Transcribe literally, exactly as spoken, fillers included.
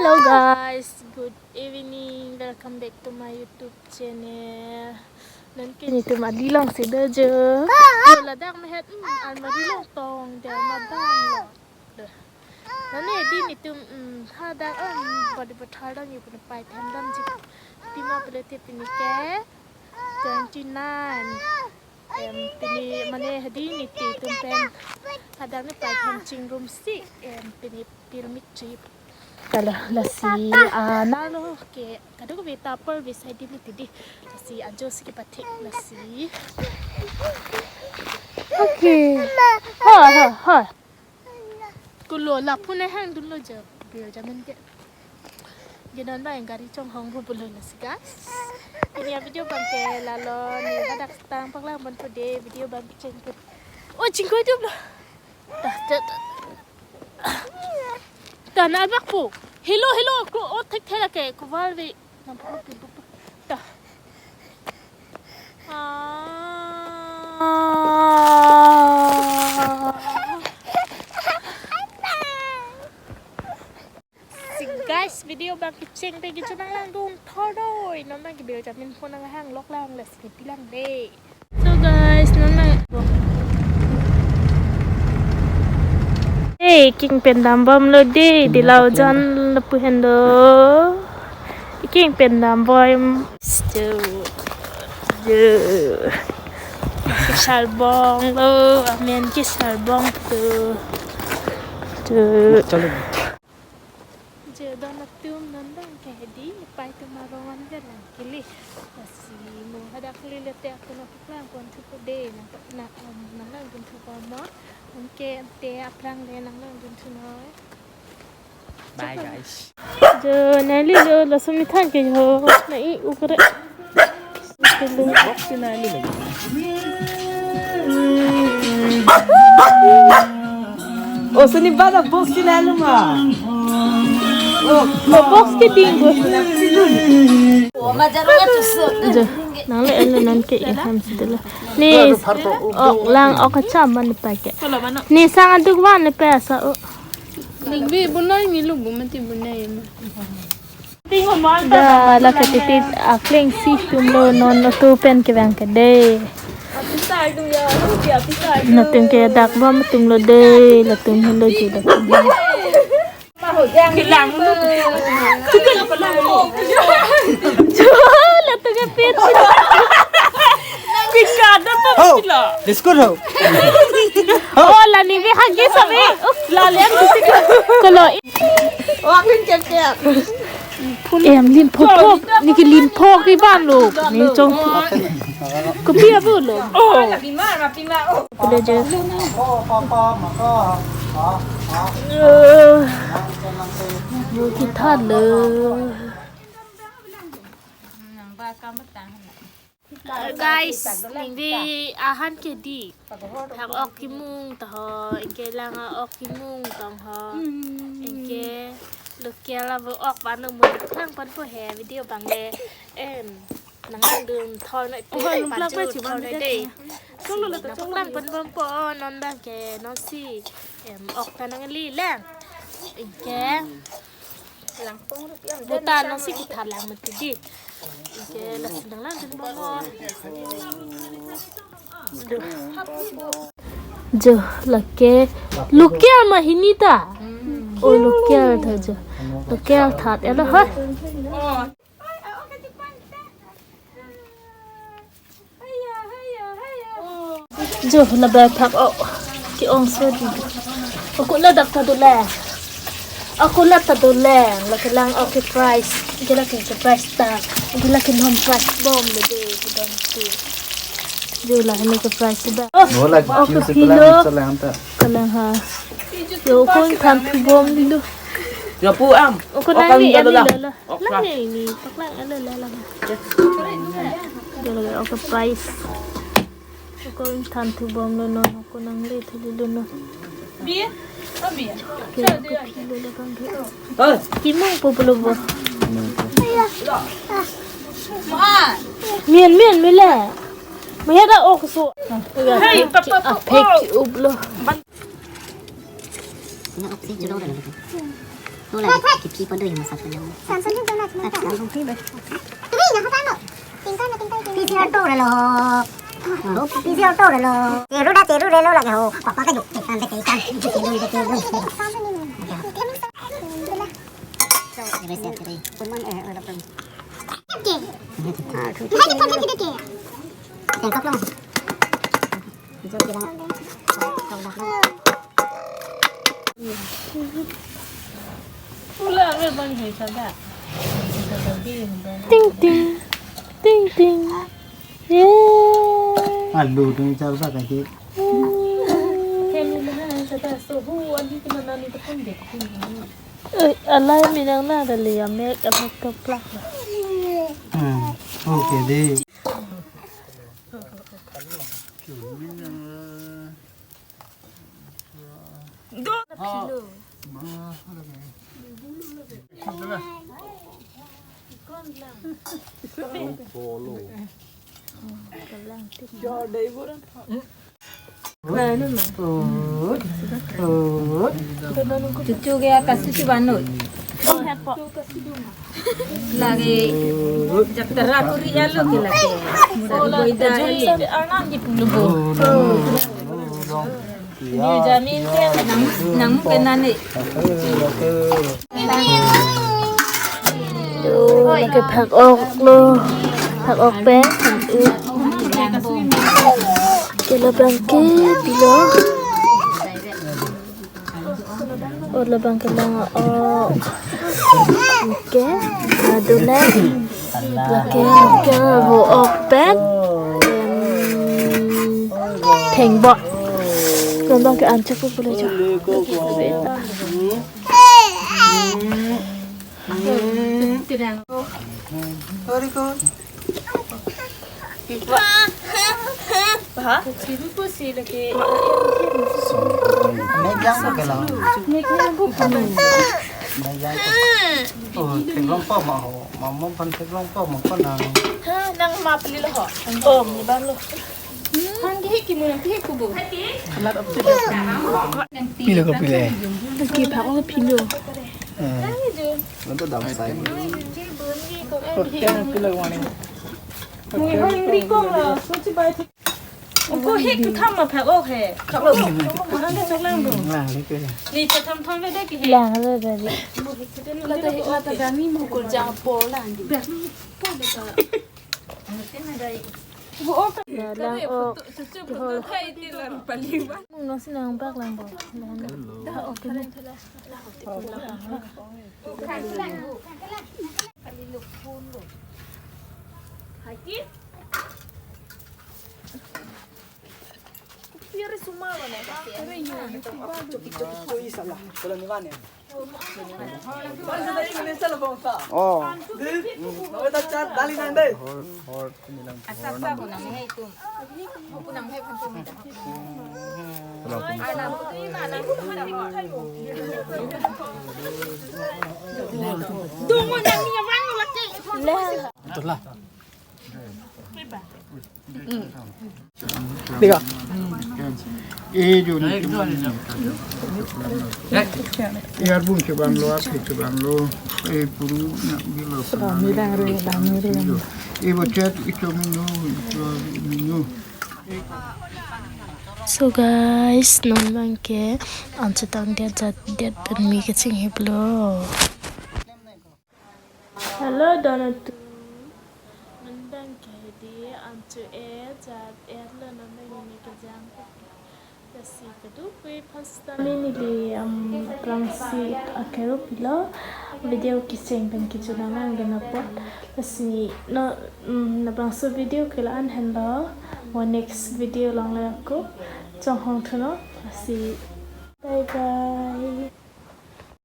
Hello guys, good evening. Welcome back to my YouTube channel. Nonke nelitum ali alongsi do jo. Jo ladak mehet, hmm, almari along tong der ma bang lo. Duh. Nonke dei nelitum, hmm, hadak, hmm, body buthar dam yu pun pai them damji. Pima pulote pini ke twenty-nine. Em, pini mane hadi nelitum pen hadak ne pai them chingrumsi, em, pini pilmit chip. Kala lasi, ah, nalo ke kadokave ta apor besai dei nelitum dei. Lasi ajo si kepathik lasi. Okay. Ha ha ha. Kulo lapu ne hangdunlo jo. Benjamin ke. Gidan ba gari chonghong pu pulo lasi guys. Pini avideo abang ke lalo, ne hadak tang paklang pon pu dei, video abang kecheng pu. Oh, chingkoi tup lo. Ta, ta, ta. Ta na bak pu. Hello, hello, ko o thek thela ke, ko val ve. Nam pu pu pu. Ta. Ah. Si guys, video abang kecheng te kecho nanglangdun thor do. Non abang ke Benjamin phone nanghang lok lang lasi pilang dei. So guys, non abang. Hey, king pen dambomlo dei, dei lau jan lapu hendo. King pen dambom. Stu. Stu. Kesarbong lo, amen kesarbong tu. Tu. Chalo. Je don atum non abang ke dei, pai atum arong an velang kili. Lasi mo hadak kali lote akun ok lang pon thu pu dei, nang, nang, um, nanglangdun thu pu mo. Anke ante aphrang le nanglangdun thu noi. Bye guys. Jo neli lo laso methang ke ho na i ukre. Box si neli lagi. Oh, sini bada box si neli ma. Oh, box ke ding ko. Jo nangle elo nonke iham si dolo. Ne ok lang ok kacham man pakai. Ne sang aduk van ne pesa o. Ningvi bunai ngilu bu mati bunai ma. Da la katitit akleng si tumlo non no tu pen kevang ke dei. Nelitum ke dak bom tumlo dei, latum helo ju dak. Kilang nu. Chua, latum ke pit. Pika da pa. Ho. Kila. Biskut ho. Oh, la ningvi hagi sabi. Oh, la lian bisik. Kalau. Wah, kin kep kep. Em, lin phok phok. Ne ke lin phok ke ban lo. Ne chong. Kopi abu lo. Oh. Pula je. Eh, yo kita lo. Guys, ningve ahan ke dei. Thak ok kemung ta ho, anke lang ok kemung tong ho. Anke local avo ok vano mun lang pon po he video abang le. Em, nanglangdun thor noi. Oh, pi lum plak pajut pa thor noi dei. Cholo lo to cholo lang pon pon po non abang ke non si. Em, ok ta nangli lang. Anke. Buta non si kithat lang mati dei. Anke lasi nanglangdun bom. Jo lake local ma hini ta. Oh, local ta jo. Local that elo ha. Jo, na bai phak o. Ke-ong so dei. O, ko ladak ta do le. O, ko la ta do le. Lake lang o ke price. Ke lake ke price ta. Ke lake non price bom le dei. Ke don si. Jo la ne ke price ba. O, no, like, o ke pilo. Kalang ha. Jo, ko than thu bom dei lo. Ya pu am. O, ko nang ni, lo la. Lang ni, paklang elo la lang. Jo la o ke price. Ako than thu bom lo non, ako nangle thu lo non. Bi? Abi. Ke ako pilo lo bang ke. Hei. Kemung po pulo bo. Mian mian mele. Maya da ok so. Hei, papa, papa. Apek ki up lo. Na ok si julo da. Tula di kipi podo yung masat podo. Samson din tuna tuna. Samson din ba. Tumi na hapa mo. Tingka na tingka tingka. Pisi auto relo. Pisi auto relo. Cheru da cheru relo lagi ho. Papa ka juk. Tekan tekan. Cheru da cheru. Samson din. Kami sa. Kiri siap kiri. Pun man eh ada pun. Oke. Kita kita kita. Tengkok long. Ting ting. Ting ting. Yeay. Alu tu ni charba kahi. Eh, alai minang na dali amek amek toplak. Hmm. Okay deh. Cucu ke atas cucu banut. Lagi jaktera kuri alo ke lagi. Sari boida ali. Arnam di pulubo. Ini jamin ke nang nang kena ni. Yo, lake phak-ok lo. Phak-ok pen. Ke labang ke pilo. Oh, labang ke lang, oh. Oke. Aduh, leh. Lake ke bo-ok pen. Em, thengbok. Labang ke anchok ko pule jo. Sorry ko. Megang ko kelang. Megang ko. Oh, theklong pa ma ho. Mama pan theklong pa ma ko nang. Ha, nang mapli lo ho. Oh, ni ban lo. Hang ke ki mo nang ke ku bo. Pilo ko pile. Ki phak-ok pilo. Eh. Nonton dam sai. Ko hek tu tham ma phak-ok he. Khak lo. Hang ke chok lang do. Lang le ke. Ni ta tham tham le de ki he. Lang le de. Lata hek lata dami mo kurja po lang. Bo-ok. Lang-ok. Mung no sinang bak lang bo. Hello. Oh. Itulah. Diga. Eh, jo ni. Eh, arbung chobang lo, api chobang lo. Eh, puru na bilo. Sudah mirang re, dang mirang. Eh, bocet, icho minu, icho minu. So guys, non bang ke an chetong dia jat dia pen mi kecheng hiplo. Hello, Donatu. Nang bang ke di an chu e jat e lo nang bang ini kejang. Lasi kadokave aphan sitame neli, um, aphrangsi akero pilo video kecheng pen kejun nang nang apot. Lasi no, um, labangso video ke la-an henlo. Mo next video along le ako chonghong thunon. Lasi bye bye.